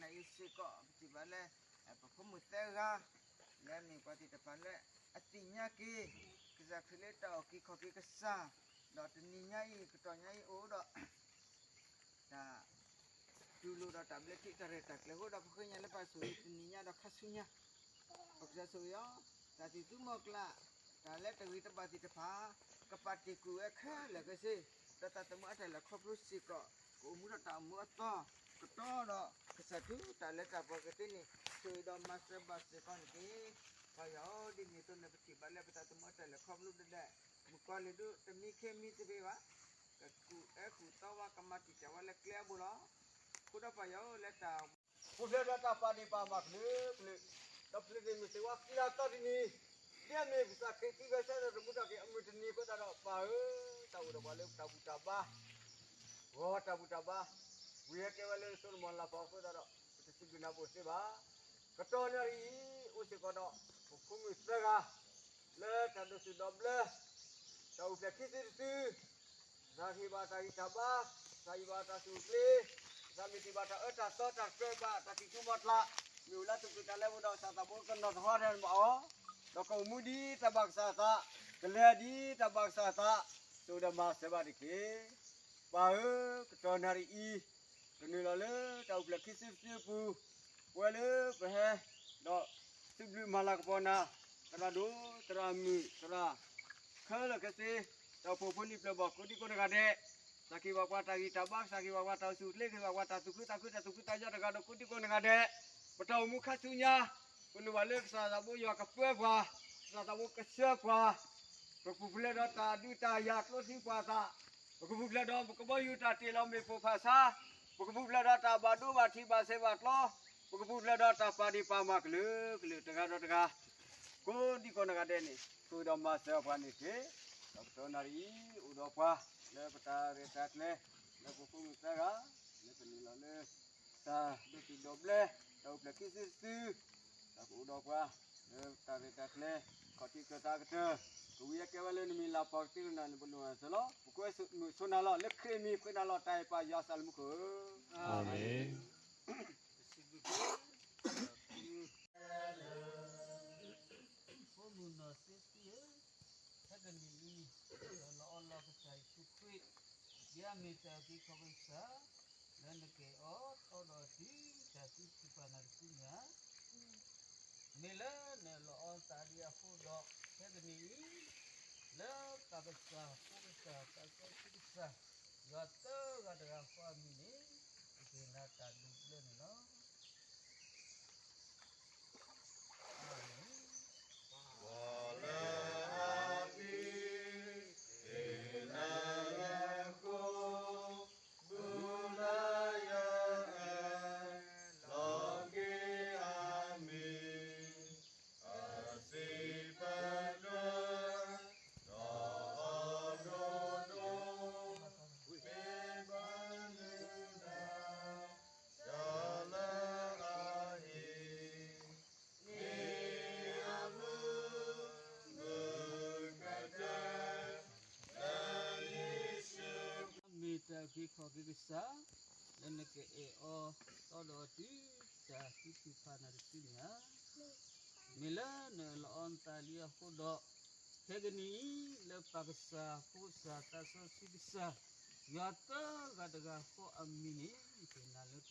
နအံၤစ့ၢ်ကီး ပထံၣ်ဘၣ်လၢ ပဖိမုၣ်သၢဂၤ လၢအမ့ၢ်ပှၤသ့ၣ်တဖၣ်လၢအသ့ၣ်ညါက့ၤ ကစၢ်ခရံာ်လၢတၢ်အုၣ်က့ၤခီၣ်က့ၤကစၢ်, ဒီးတနံၤညါအံၤ ကတီၢ်ညါအံၤအိၣ်ဒီး တၢ်တူၢ်လိာ်ဒီးတၢ်ဘျၢထံတၢ်ရဲၣ်တၢ်ကျဲၤအဃိဒီး ပဃ့ကညးလၢပာ်ဆိၣ်ဂ့ၤတနံၤညါဒီးခါဆူညါ ပကစၢ်ဆိၣ်ဂ့ၤအီၤ, တၢ်သံၣ်သူမီၤကျၢ်, တၢ်လၢတဂ့ၤတဘၣ်သ့ၣ်တဖၣ် ကပာ်တ့ၢ်ကွံာ်ဝဲခဲလၢာ်ခဲဆ့, ဒီးသးသမူအတၢ်လဲၤခီဖျိစ့ၢ်ကီး ကအိၣ်မူဒီးတၢ်အိၣ်မူအသီ ကတီၢ်ဒီးကစၢ်ထူတၢ်လၢတၢ်ပှၤကသ့န့ၣ် ဆိၣ်ဂ့ၤဒီးမၤစၢၤဘၣ်စ့ၢ်ကီးန့ၣ်တက့ၢ်. ပၢ်ယွၤဧၢ, ဒ်န့ၣ်အသိးန့ၣ် ပထံၣ်ဘၣ်လၢပသးသမူအတၢ်လဲၤခီဖျိဒဲးဒဲး မုၣ်ကီၤလံၢ်ဒုးတမံခ့မံသပ့ၤဘၣ် ကကူၣ်အၢကူၣ်သီဝဲ ကမၤတံာ်တာ်ဝဲလၢကျဲအဘိလီၤ. အဃိဒီးပၢ်ယွၤဧၢ, လၢတၢ် ပူၤဖျဲးဒီးတၢ်ပာ်ဒ့ၣ်ပာ်မၤကလုာ်ကလုာ်, ဒီးပျ့ၤသ့ၣ်မုၢ်သ့ၣ်ဝါသံလၢအသီတနံၤ, ဒ်အမ့ၢ်ကစၢ်ခရံာ်သံဝဲဆၢထၢၣ်သမူထီၣ်က့ၤအမုၢ်တနံၤအဃိသတးဒီး ပၢ်ဧၢ, တၢ်အိၣ်ဒီးပှၤလၢတၢ်ဘူၣ်တၢ်ဘါ, ဂီၤတၢ်ဘူၣ်တၢ်ဘါ, ဝံၤဟဲကဲဝဲလၢစိတမီၤလၤပီၤအဃိသတးဒီး ပတစံးဘျုးနၤဘၣ်သ့ဘၣ်. ကတီၢ်နၣ်ရံၣ်အံၤ အိၣ်စ့ၢ်ကီးဒီး ပဖိမုၣ်သၢဂၤ လၢတၢ်ဒိးစူၣ်ဒိးဘျၢ တၢ်အိၣ်ဖျဲၣ်ခံစုတစု ကစၢ်ဟ့ၣ်ဘၣ်တၢ်ဂံၢ်တၢ်ဘါ, ကစၢ်ဟ့ၣ်ဘၣ်တၢ်ဆူၣ်အိၣ်ချ့, ကစၢ်မ့ၢ်တ့ၢ်ဘၣ်တၢ်အၢတၢ်သီတၢ်ကြၢးဘၣ်တၢ်သံၣ်သူမီၤကျၢ်, မ့ၢ်အိၣ်လၢသူၣ်ကံၢ်သးလဲအပူၤဒီး ကစၢ်သးဘိကနီၤထီၣ်ဟီထီၣ်န့ၣ်ဘၣ်အီၤ, ဒီးကအိၣ်မူဒ်တၢ်ဘၣ်ကစၢ်အသး, ကလဲၤဒ်တၢ်ဘၣ်ကစၢ်အသး, ဆိၣ်ဂ့ၤဒီးမၤစၢၤဘၣ်တက့ၢ်. ပၢ်ဧၢ, ကတီၢ်နၣ်ရံၣ်အံၤ ကနုာ်လီၤလၢတၢ်အိၣ်ဖျဲၣ်ခံစုတစုအပူၤ, ပဝဲလၢပဟဲ ဒီးစံးဘျုးမၤလၤကပီၤနၤ, သရၣ်ဒိၣ်, သရၣ်မုၣ်, သရၣ်ခဲလၢာ်ခဲဆ့, တၢ်အိၣ်ဖှိၣ်ဖိနံၤပျဲၢ်ဘီၣ် ကိးဒံကိးနဂၤဒဲး, ကစၢ်ကဟ့ၣ်ဘၣ်ပှၤတၢ်ဂံၢ်တၢ်ဘါ, ကစၢ်ကဟ့ၣ်ဘၣ်ပှၤတၢ်အိၣ်ဆူၣ်အိၣ်ချ့, ကဟ့ၣ်ဘၣ်ပှၤတၢ်သူၣ်ခုသးခု တၢ်သူၣ်ခုသးညီတဂၤဒီးကိးဒံကိးနဂၤဒဲး, ပတၢ်အိၣ်မူခါဆူညါ, ပလိၣ်ဘၣ်လၢကစၢ်သးဘိယွၤကပၢပှၤ, ကစၢ်သးဘိကဆှၢပှၤ, ပကပူၤဖျဲးဒီးတၢ်ဒုးတၢ်ယၤကျိချံပှၤသး, ပကပူၤဖျဲးဒီးပကဘီယူၤတၢ်တ့ၢ်လီၤမ့ၣ်ပိၢ်ဖးဆါ, ပကပူၤဖျဲးဒီးတၢ်ဘၣ်ဒိဘၣ်ထံးဘၣ်ဆဲးဘၣ်ကျီ, ပကပူၤဖျဲးဒီးတၢ်ပာ်ဒ့ၣ်ပာ်မၤကလုာ်ကလုာ်တဂၤဒီးတဂၤ, ကိးဒံကိးနဂၤဒဲးန့ၣ် ဆိၣ်ဂ့ၤဒီးမၤစၢၤပှၤန့ၣ်တက့ၢ်. ဒီးကတီၢ်နၣ်ရံၣ်အံၤ အိၣ်ဒီးပှၤ လၢပတၢ်ရဲၣ်တၢ်ကျဲၤ လၢပဖိမုၣ်သၢဂၤ လၢပနုာ်လီၤလၢ တၢ်ဒိးစူၣ်ဒိးဘျၢ တၢ်အိၣ်ဖျဲၣ်ခံစုတစု, တၢ်ကအိၣ်ဒီးပှၤ လၢတၢ်ရဲၣ်တၢ်ကျဲၤ ခီၣ်ထံးကၢၢ်သးကတၢၢ်, ကဝံၤအကဲဝဲလၢနမံၤလၤပီၤကသ့ကနၣ်န့ၣ် ပလိၣ်အသးလီၤ. ပကွဲမုာ်ဆိနၤလီၤ လၢခရံာ်မံၤဃ့နၤလီၤ တၢ်အဲၣ်ပၢ်ယွၤစၢ်လၢမူခိၣ်ဧၢ, အၤမ့ၣ်. ဖိမုၣ်နီၢ်စ့သံဧၢ, ခဲကနံၣ်အံၤ လၢအီလီၤကစၢ်ယ့ၣ်ၡူးခရံာ် ဒ်အမ့ၢ်တၢ်အုၣ်က့ၤခီၣ်က့ၤကစၢ်, လၢနကအဲၣ်အီၤတီဒီးတုၤတၢ်သံဆူၣ်ပာ်နၤတစုန့ၣ်ဧါ. မ့ၢ်လၢနအၢၣ်လီၤအီၤသးဒ်အဃိဒီး ခဲကနံၣ်အံၤ လၢပၢ်ကစၢ် ဖိကစၢ် သးစီဆှံကစၢ် ယွၤသၢဂၤတဂၤဃီအမံၤန့ၣ် ယကဟ့ၣ်နၤတၢ်ဒိးဘျၢန့ၣ်လီၤ. အၤမ့ၣ်. မ့ၢ်တၢ်အုၣ်က့ၤခီၣ်က့ၤကစၢ်, လၢနကအဲၣ်အီၤတီဒီးတုၤတၢ်သံဆူၣ်ပာ်နၤတစုန့ၣ်ဧါ. မ့ၢ်လၢနအၢၣ်လီၤအီၤသးဒ်အဃိဒီး ခဲကနံၣ်အံၤ လၢပၢ်ကစၢ် ဖိကစၢ် သးစီဆှံကစၢ် ယွၤသၢဂၤတဂၤဃီအမံၤန့ၣ် ယကဟ့ၣ်နၤလၢ